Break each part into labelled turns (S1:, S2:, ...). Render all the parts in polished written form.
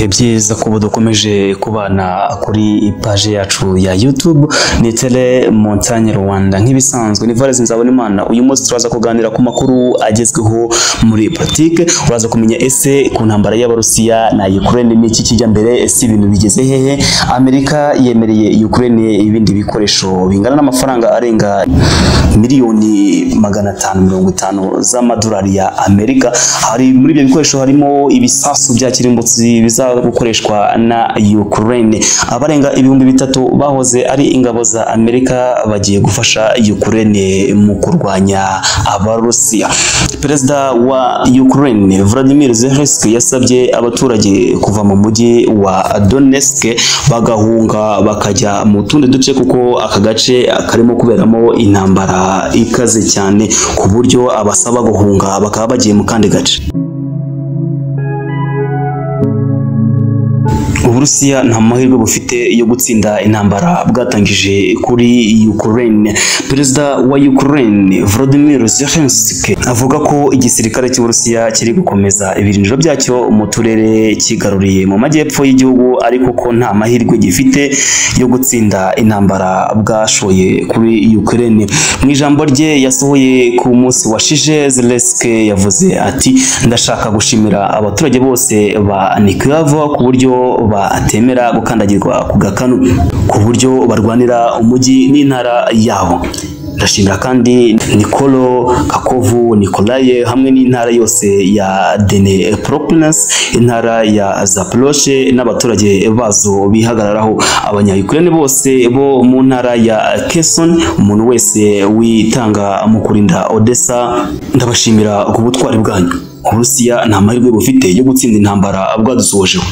S1: Ibihe byiza kuba dukomeje kubana kuri page yacu ya YouTube ni Tele Montagne Rwanda. Nk'ibisanzwe ni Valens Nzabonimana. Uyu munsi turaza kuganira ku makuru agezweho muri politique. Uraza kumenya ese ku ntambara y'Abarusiya na Ukraine n'iki kijya mbere, ese ibintu bigeze hehe? Amerika yemereye Ukraine ibindi bikoresho bingana n'amafaranga arenga miliyoni 550 z'amadolari ya Amerika. Hari muri ibyo bikoresho harimo ibisasu bya kirimbuzi bizagukoreshwa na Ukraine. Abarenga 3000 bahoze ari ingabo za Amerika bagiye gufasha Ukraine mu kurwanya Abarusiya. Perezida wa Ukraine Vladimir Zelensky yasabye abaturage kuva mu mujyi wa Donetsk bagahunga bakajya mu tundi duce, kuko aka gace karimo kuberamo intambara ikaze cyane, ku buryo abasaba guhunga bakaba bagiye mu kandi gace. Uburusiya nta mahirwe bufite yo gutsinda intambara bwatangije kuri Ukraine. Perezida wa Ukraine Volodymyr Zelensky avuga ko igisirikare cy'Uburusiya kiri gukomeza ibirindiro byacyo mu turere kigaruriye mu majyepfo y'igihugu, ariko ko nta mahirwe gifite yo gutsinda intambara bwashoye kuri Ukraine. Mu ijambo rye yasohoye ku munsi washije, Zelensky yavuze ati: "Ndashaka gushimira abaturage bose ba Nikolaev ku buryo batemera gukandagirwa ku gakanu, ku buryo barwanira umujyi n'intara yabo. Ndashimira kandi Nikolo Kakovu Nikolaye hamwe n'intara yose ya Dnepropetrovsk, intara ya Zaporozhye n'abaturage bazo bihagararaho, abanya-Ukraine bose bo mu ntara ya Kherson, umuntu wese witanga mu kurinda Odessa, ndabashimira ku butwari bwanyu. Uburusiya nta mahirwe bufite yo gutsinda intambara bwadusohojeho."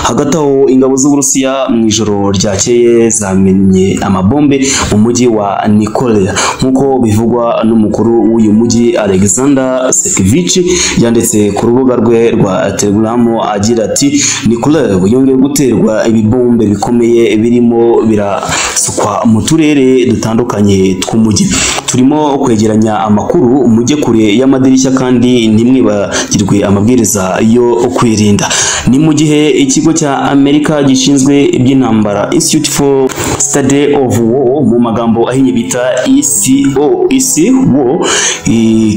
S1: Hagati aho ingabo z'Uburusiya mu ijoro ryakeye zamenye amabombe mu mujyi wa Nikolaev, nk'uko bivugwa n'umukuru w'uyu mujyi Alexander Sekevich. Yanditse ku rubuga rwe rwa Telegram agira ati: "Nikolaev yongeye guterwa ibibombe bikomeye birimo birasukwa mu turere dutandukanye tw'umujyi. Turimo kwegeranya amakuru, mujye kure y'amadirishya kandi ntimwibagirwe amabwiriza yo kwirinda." Ni mu gihe ikigo cya Amerika gishinzwe iby'intambara Institute for Study of War, mu magambo ahinnye bita ECO,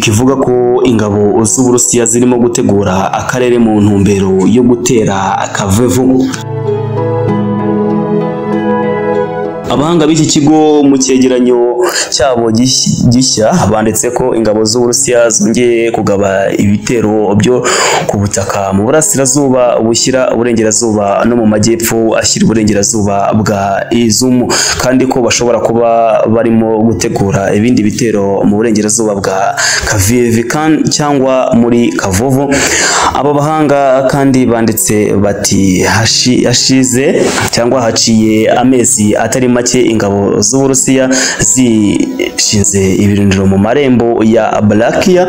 S1: kivuga ko ingabo z'Uburusiya zirimo gutegura akarere mu ntumbero yo gutera akavevu. Abahanga b'iki kigo mu cyegeranyo cyabo gishya banditse ko ingabo z'Uburusiya zongeye kugaba ibitero byo ku butaka mu burasirazuba bushyira uburengerazuba no mu majyepfo ashyira uburengerazuba bwa Izumu, kandi ko bashobora kuba barimo gutegura ibindi bitero mu burengerazuba bwa Kavievikan cyangwa muri Kavovo. Aba bahanga kandi banditse bati hashize cyangwa haciye amezi atari make ingabo z'Uburusiya zishinze ibirindiro mu marembo ya Balakia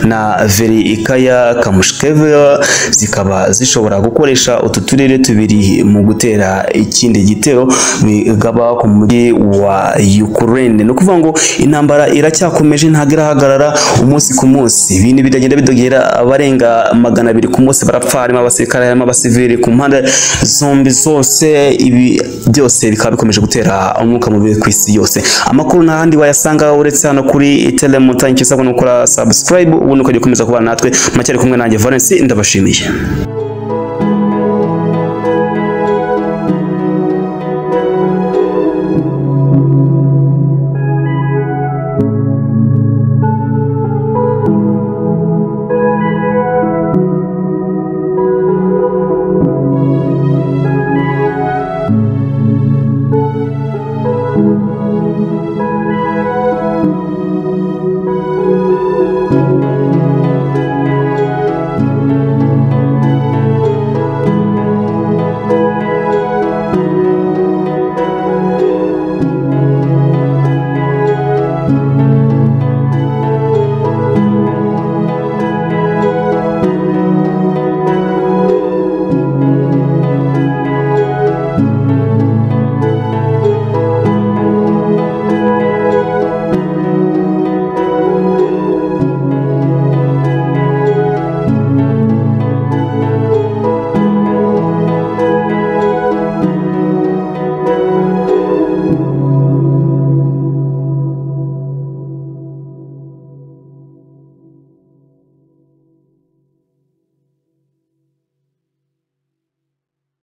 S1: na Verikaya Kamushkeva, zikaba zishobora gukoresha utu turere tubiri mu gutera ikindi gitero bigaba ku mujyi wa Ukraine. No kuvuga ngo intambara iracyakomeje, ntago irahagarara umunsi ku munsi, ibintu biragenda bidogera, abarenga 200 ku munsi barapfa, harimo abasirikare, harimo abasivili ku mpande zombi zose. Ibi byose bikaba bikomeje gutera umwuka mubi ku isi yose. Amakuru n'ahandi wayasanga uretse hano kuri Tele Montagne. Icyo usabwa ni gukora subscribe, ubundi ukajya ukomeza kubana natwe. Macyari kumwe nanjye Valens, ndabashimiye.